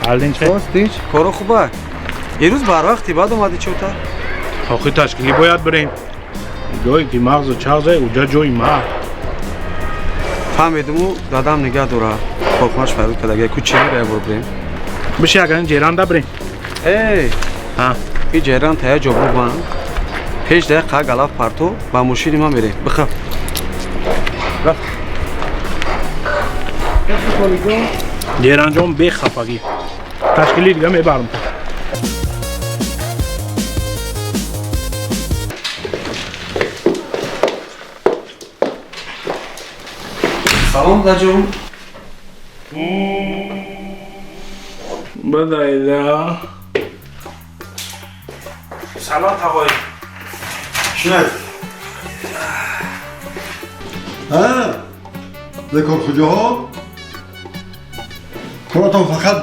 Ҳалдин чӣ? Соз, тинч, коро хуба. Ирӯз барвақти баъд омадӣ чӯта? Охи ташкилӣ бояд бирем. Ҷое ки мағзу чағзе, уҷа ҷои ма. Фаҳмедуму дадам нигаҳ дора. Корхонаш файрод кардага, ку чӣ мера бор бирем? Биши агар ҷеранда бирем. Эй, ҳа. И ҷайран тая ҷобру бан. Пеш дая қа галаф парто ба мошини ман мерем. Бихаб. Рафт. Ҷеранҷон бехафагӣ. Ташкилӣ дига мебарам. Салом, даҷон. Бадайда. Салом, тағои. Шинед. Ҳа? Лекор куҷоҳо? Коратон фақат.